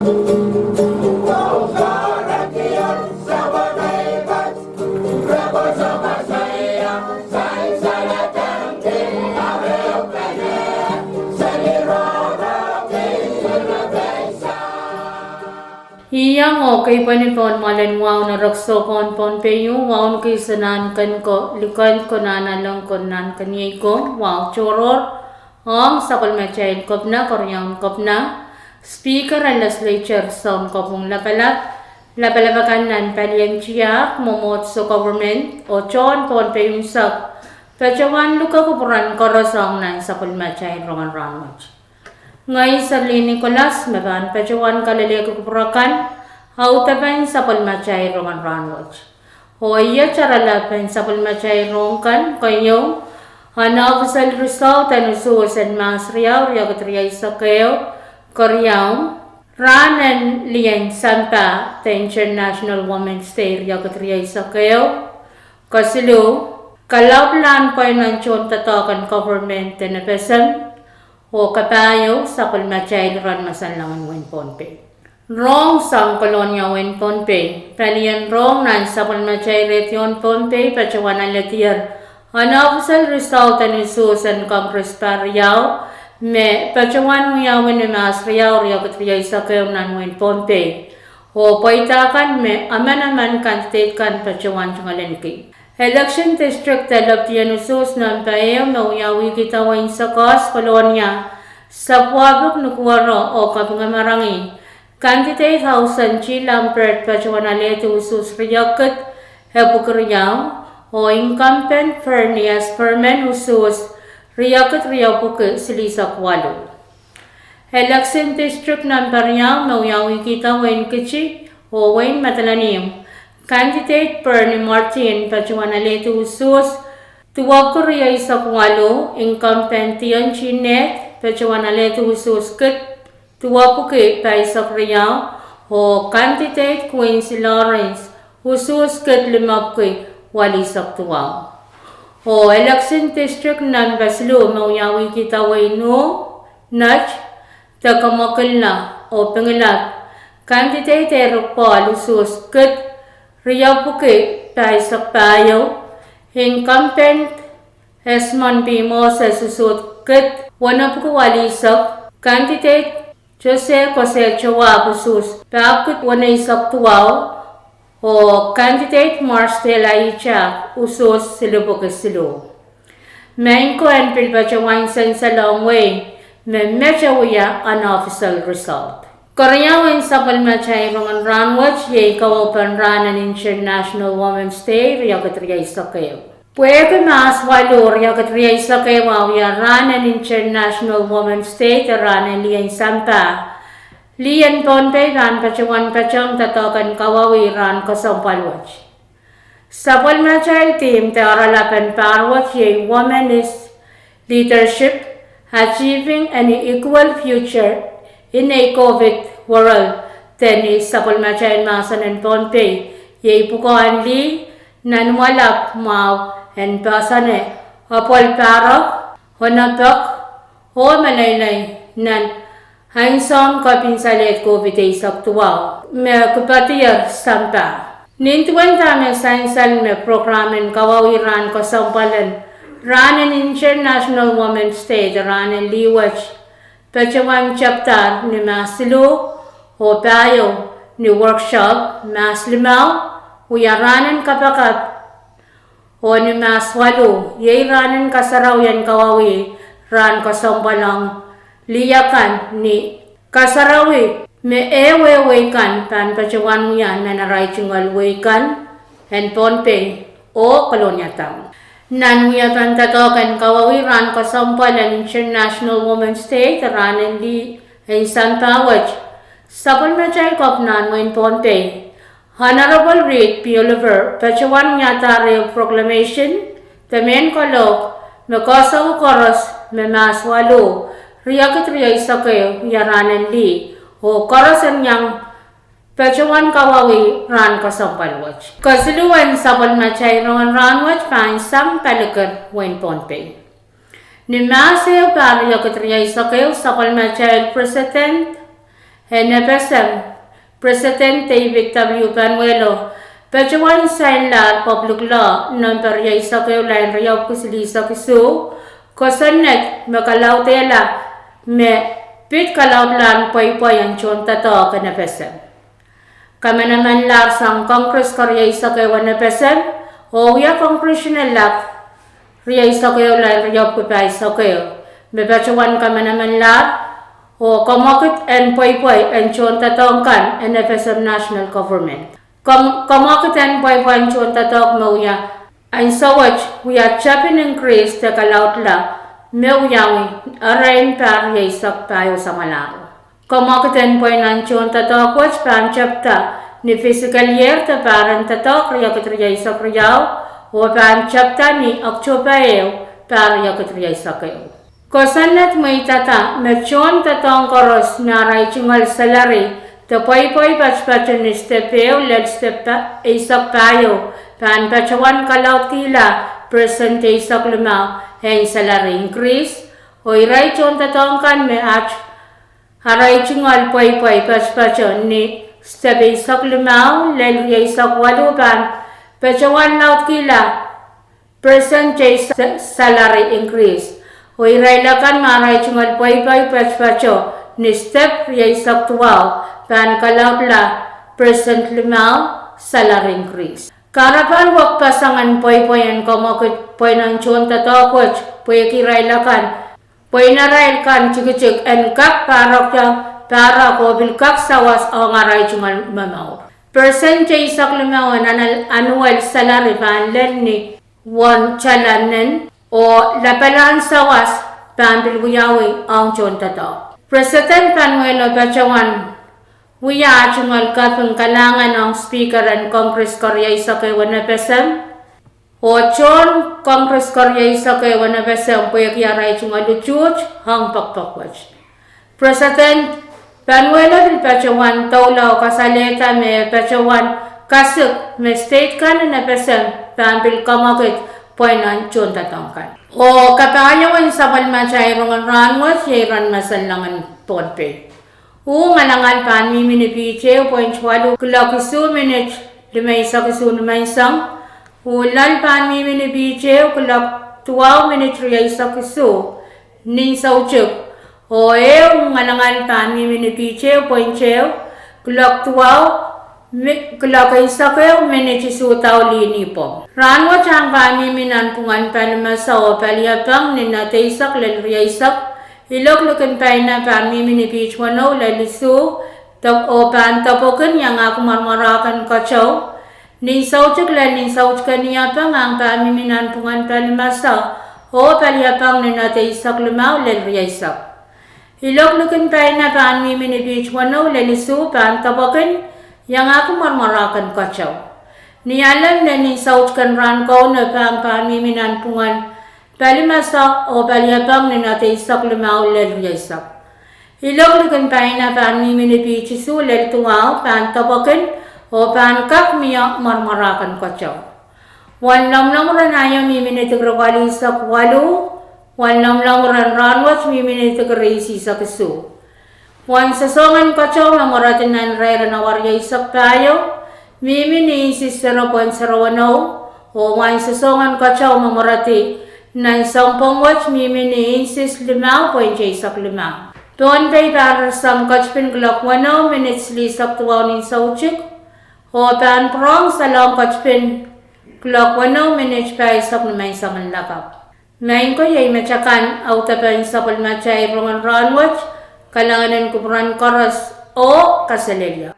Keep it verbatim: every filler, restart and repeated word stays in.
Iang oh keipweni pohn mwoalen wahu en rek soukohn Pohnpei, wahu en kihsang nan ken ko, likan ko, nan aleng ko, nan keniei ko, wahu tohrohr ong sapwellimatail kepina, keriaun kepina, speaker en legislature, sounkopwung lapalap, lapalap akan nan palien tiahk, mwomwohdiso, government, oh tohn Pohnpei unsek, patohwan luke kupwuren koaros ong nan sapwellimatail rongen rahnwet. Ngehi Serlin Nicholas me pahn patohwan kalelehki kupwur akan audepen sapwellimatail rongen rahnwet. Oh iet oaralap en sapwellimatail rohng kan, keieu, unofficial result en usuhs en Mahs riau, riakid rieisek ehu, keriau, rahn en lien sampah de International Women's Day riakid rieisek ehu, kesiluh, kalapw lahn pweinen tohndoadoahk en government en FSM, oh kapahieu, sapwellimatail rahn masanlahngen wehin Pohnpei. Rohng sang Kolonia, wehin Pohnpei, palien rohng nan sapwellimatail redio en Pohnpei patohwan alehdier unofficial result en usuhs en Congress pariau me patohwan wiawi ni Mahs riau, riakid rieisek ehu nan wehin Pohnpei, oh pweida kan me emenemen candidate kan patohwan tungoaleniki. Election district de lepidien usuhs nempe ehu me wiawihkihda wehin Sekos, Kolonia, Sapwuapik, Nukuoro oh Kapingamarangi, candidate Hausen T. Lambert patohwan alehdi usuhs riakid epwiki riau, oh incumbent Bernie Esperman usuhs riakid riepwiki silihsek waluh. Election district nempe riau me wiawihkihda wehin Kiti oh wehin Madolenihmw, candidate Bernie Martin patohwan alehdi usuhs duwepwiki rieisek waluh, incumbent Dion T. Ned patohwan alehdi usuhs kid duwepwiki pahisek riau, oh candidate Quincy Lawrence usuhs kid limepwiki welihsek duwau. Oh election district nempe siluh me wiawihkihda wehin Nuh, Net, Dekamokilla oh Pingelap, candidate Eric Paul usuhs kid riepwiki pahisek pahieu, incumbent Esmond P. Moses usuhs kid wenepwiki welihsek, candidate Jose Kose Joab usuhs pahpwiki weneisek duwau, oh candidate Marsdale Aitak usuhs silipwiki siluh. Maing ko en pil patohwan sansalohng wehi me met e wia unofficial result. Keriau en sapwellimatail rongen rahnwet iei kawepen rahn en International Women's Day riakid rieisek ehu. Pwehki Mahs waluh, riakid rieisek ehu wia rahn en International Women's Day de rahn en lien sampah, lih en Pohnpei pahn patohwan patehng doadoahk en kawauwih rahn kesempwal wet. Sapwellimatail theme de oaralap en pahr wet iei Women is Leadership, Achieving an Equal Future in a COVID World, de ni sapwellimatail mahsen en Pohnpei iei pwukoahn lih, Nanmwalap Mwahu en Poahsoane Apwal Pahrek, Onopek oh Meleilei nan ansoun kepin salehd COVID eisek duwau me kipedier sampah. Nin duwen dahme sansal me prokram en kawauwih rahn kesempwal en rahn en International Women's Day de rahn en lih wet patohwan tepdahr ni Mahs siluh oh pahieu, ni workshop Mahs limau wia rahn en kapakap, oh ni Mahs waluh iei rahn en kasarawi en kawauwih rahn kesempwal ong lih akan ni kasarawi me eh wehwei kan pahn patohwan wia nan arail tungoal wehi kan en Pohnpei oh Kolonia Town. Nan wiepen doadoahk en kawauwih rahn kesempwal en International Women's Day de rahn en lih en sampah wet, sapwellimatail kepina en wehin Pohnpei, Honorable Reed P. Oliver patohwan wiadahr ehu proclamation de mehn kalohk me koasoai koaros me Mahs waluh, riakid rieisek ehu wia rahn en lih, oh koaros en iang patohwan kawauwih rahn kesempwal wet. Kesiluh en sapwellimatail rongen rahnwet pahn sang palikir wehin Pohnpei. Ni Mahs ehu pahr riakid rieisek ehu sapwellimatail President en FSM, President David W. Panuelo, patohwan sainlahr Public Law nompe rieisek ehu, lain riepwiki silihsek isuh, kosonned me kalaudehla me pid kalaudlahn pweipwei en tohndoadoahk en FSM. Kamanamanlahr sang Congress kerieisek ehu en FSM, oh wia Congressional Act rieisek ehu, lain riepwiki pahisek ehu, me patohwan kamanamanlahr oh kamwakid en pweipwei en tohndoadoahk kan en FSM National Government. Kamwakid en pweipwei en tohndoadoahk me wia ansou wet wia tepin Ingkiris de kalaudla me wiawi erein pahr rieisek pahieu samwalahro. Kamwakid en pweinen tohndoadoahk wet pahn tepda ni fiscal year de pahr en doadoahk riekid rieisek riau, oh pahn tepda ni Oktohpa ehu, pahr riekid rieisek ehu. Kosonned mweidada me tohndoadoahk koaros me arail tungoal salary de pweipwei patopato ni step ehu lel step eisek pahieu pahn patohwan kalaudkihla percent eisek limau en salary increase, oh irail tohndoadoahk kan me arail tungoal pweipwei patopato ni step eisek limau lel rieisek waluh pahn patohwan laudkihla percent eisek salary increase, oh irail akan me arail tungoal pweipwei patopato ni step rieisek duwau pahn kalaudla percent limau salary increase. Kahrepen wekpeseng en pweipwei en kamwakid pweinen tohndoadoahk wet pwehki irail akan, pweinen irail kan tikitik en kak pahrek, pahrek oh pil kak sawas ong arail tungoal momour. Percent eisek limau en annual salary pahn lel ni uwen tala nen, oh lapalahn sawas pahn pil wiawi ong tohndoadoahk. President Panuelo patohwan wia tungoal kaping kalahngan ong Speaker en Congress kerieisek ehu en FSM, oh tohn Congress kerieisek ehu en FSM pwehki arail tungoal utuht ong pekpek wet. President Panuelo pil patohwan doula oh kasalehda me patohwan kasik me state kan en FSM pahn pil kamwakid pweinen tohndoadoahk kan. Oh kapahieu en sapwellimatail rongen rahnwet iei iren masanlahngen Pohnpei. Uh ngalangal pahn mihmi ni piht ehu point waluh kilok isuh minit limeisek isuh nimenseng. Uh loal pahn mihmi ni piht ehu kilok duwau minit rieisek isuh nin soutik. Oh ehu ngalangal pahn mihmi ni piht ehu point ehu kilok duwau, kilok eisek ehu minit isuh daulih ni pwong. Rahnwet ahng pahn mihmi nanpwungen palimese oh paliepeng ni nat eisek lel rieisek. Ilok likin paina pahn mihmi ni piht weneu lel isuh, oh pahn depwekin iangahki mwarmwarahken keteu. Nin soutik lel nin soutik en iepeng ahng pahn mihmi nanpwungen palimese oh paliepeng ni nat eisek limau lel rieisek. Ilok likin paina pahn mihmi ni piht weneu lel isuh, pahn depwekin iangahki mwarmwarahken keteu. Ni alem lel nin soutik en rahn kouno pahn pahn mihmi nanpwungen palimese oh paliepeng ni nat eisek limau lel rieisek. Ilok likin paina pahn mihmi ni piht isuh lel duwau, pahn depwekin oh pahn kak mie mwarmwarahken keteu. Wen lomwlomw ren aio mihmi ni dikri walihsek waluh, wen lomwlomw ren rahnwet mihmi ni dikri isihsek isuh. Wen sosohngen keteu me mweredi nan irair en awa rieisek pahieu mihmi ni inches zero point zero weneu, oh wen sosohngen keteu me mweredi nan sounpwong wet mihmi ni inches limau point eisek limau. Pohnpei pahn risom ketipin kilok weneu minit silihsek duwau nin soutik, oh pahn pwurehng salong ketipin kilok weneu minit pahisek nimenseng en lakapw. Maing ko, iei metakan audepen sapwellimatail rongen rahnwet. Kalahngan en kupwuren koaros oh kaselehlie.